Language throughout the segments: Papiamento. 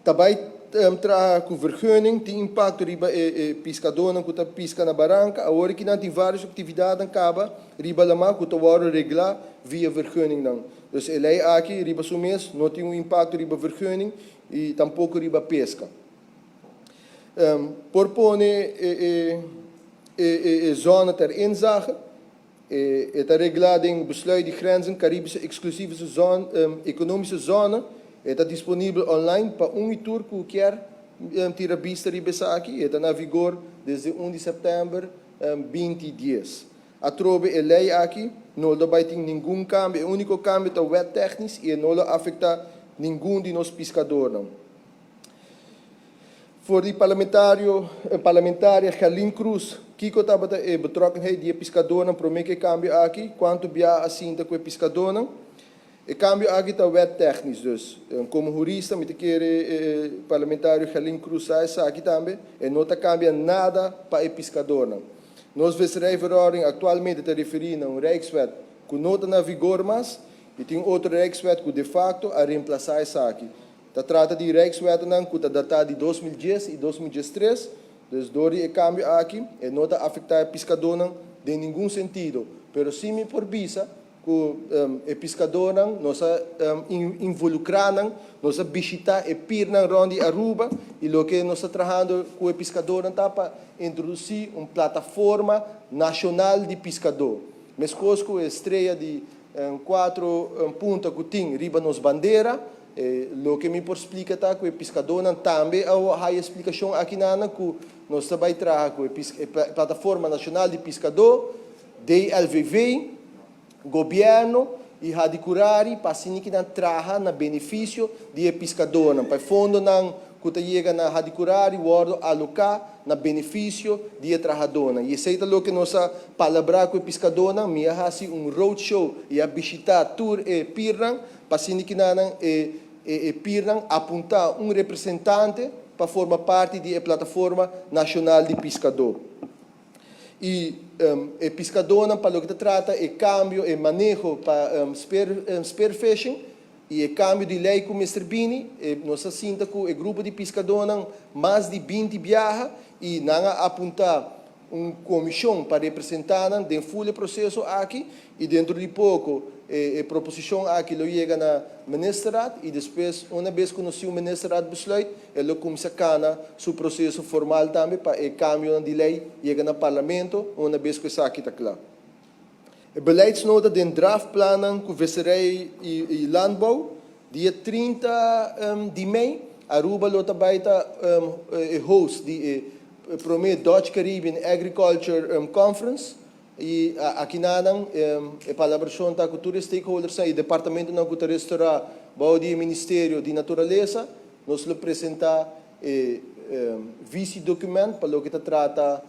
Ta bai traha ku vergunning, tin impakto riba e piskadónan ku ta piska na baranka. Awor aki nan tin vários aktividatnan kaba riba lamá ku ta wòrdu reglá via vergunningnan. Dus e lei aki riba su mes no tin un impakto riba vergunning i tampoko riba peska. Por pone e zona ter inzage. E ta reglá den Besluit di Grenzen Caribische Exclusieve Zone, Economische Zone. E ta disponibel online pa un i tur ku kier tira bista riba esaki. E ta na vigor desde 1 di sèptèmber 2010. Atrobe, e lei aki no lo bai tin ningun kambio. E úniko kambio ta wet téknisch i e no lo afektá ningun di nos piskadornan. For di parlamentario, parlamentaria Gerlien Croes, kiko tabata e betrokkenheid di e piskadornan promé ku e kambio aki? Kuantu bia a sinta ku e piskadornan? E kambio aki ta wet téknisch, dus komo hurista mi ta kere parlamentario Gerlien Croes sa esaki tambe, e no ta kambia nada pa e piskadornan. Nos visserijverordening aktualmente ta referí na un Rijkswet ku no ta na vigor mas i tin otro Rijkswet ku de facto a remplasá esaki. Ta trata di Rijkswetnan ku ta datá di 2010 i 2013, dus dor di e kambio aki e no ta afektá e piskadónan den ningun sentido. Pero sí mi por bisa ku e piskadónan nos a involukrá nan, nos a bishitá e pirnan rònt di Aruba i loke nos ta trahando ku e piskadónan ta pa introdusí un plataforma nashonal di piskadó. Meskos ku e strea di kuatro punta ku tin riba nos bandera. Loke mi por splika ta ku e piskadónan tambe a haya splikashon akinan ku nos ta bai traha ku e Plataforma Nashonal di Piskadó, DLVV, gobièrnu i Hadicurari pa asina ki nan traha na benefisio di e piskadónan, pa e fondonan ku ta yega na Hadicurari wòrdu aloká na benefisio di e trahadónan. I esei ta loke nos a palabrá ku e piskadónan. Mi a hasi un roadshow i a bishitá tur e pirnan pa asina ki nan e pirnan apuntá un representante pa forma parti di e Plataforma Nashonal di Piskadó. I e piskadónan pa loke ta trata e kambio, e maneho pa spearfishing i e kambio di lei ku mester bini, nos a sinta ku e grupo di piskadónan mas di 20 biaha i nan a apuntá un komishon pa representá nan den ful e proseso aki i dentro di poko e proposishon aki lo yega na Ministerraad i despues, una bes ku nos tin un Ministerraad besluit, e lo kuminsá kana su proseso formal tambe pa e kambionan di lei yega na Parlamento una bes ku esaki ta kla. E beleidsnota den draftplannan ku Visserij i Landbouw, dia 30 di mei, Aruba lo ta bai ta e host di e promé Dutch Caribbean Agriculture Conference i akinanan e palabrashon ta ku tur e stakeholdersnan i departamentonan ku ta restorá bou di e Ministerio di Naturalesa. Nos lo presentá e visiedocument pa loke ta trata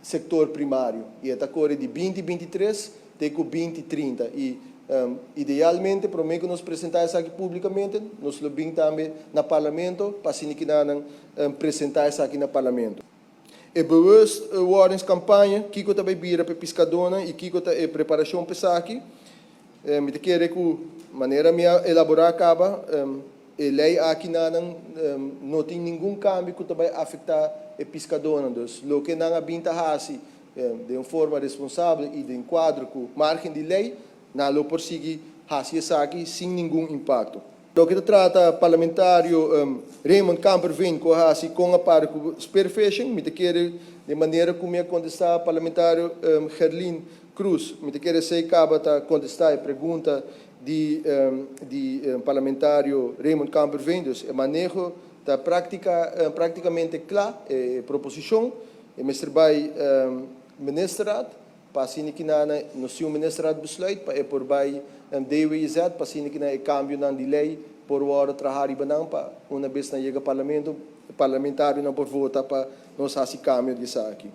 sektor primario i e ta kore di 2023 te ku 2030 i idealmente promé ku nos presentá esaki públikamente nos lo bin tambe na Parlamento pa asina kinanan presentá esaki na Parlamento. E bewustwordingskampaña, kiko ta bai bira pa e piskadónan i kiko ta e preparashon pa esaki? Mi ta kere ku manera mi a elaborá kaba, e lei aki nanan no tin ningun kambio ku ta bai afektá e piskadónan. Dus loke nan a bin ta hasi den un forma responsabel i den kuadro ku margen di lei, nan lo por sigui hasi esaki sin ningun impakto. Loke ta trata parlamentario Raymond Kamperveen ku a hasi kon a para ku spearfishing, mi ta kere den manera ku mi a kontestá parlamentario Gerlien Croes, mi ta kere esei kaba ta kontestá e pregunta di parlamentario Raymond Kamperveen. Dus e maneho ta práktikamente kla, e proposishon e mester bai Ministerraad pa asina ki nan nos tin un Ministerraad besluit pa e por bai DWZ pa asina ki nan e kambionan di lei por wòrdu traha riba nan pa una bes nan yega Parlamento, parlamentarionan por vota pa nos hasi kambio di esaki.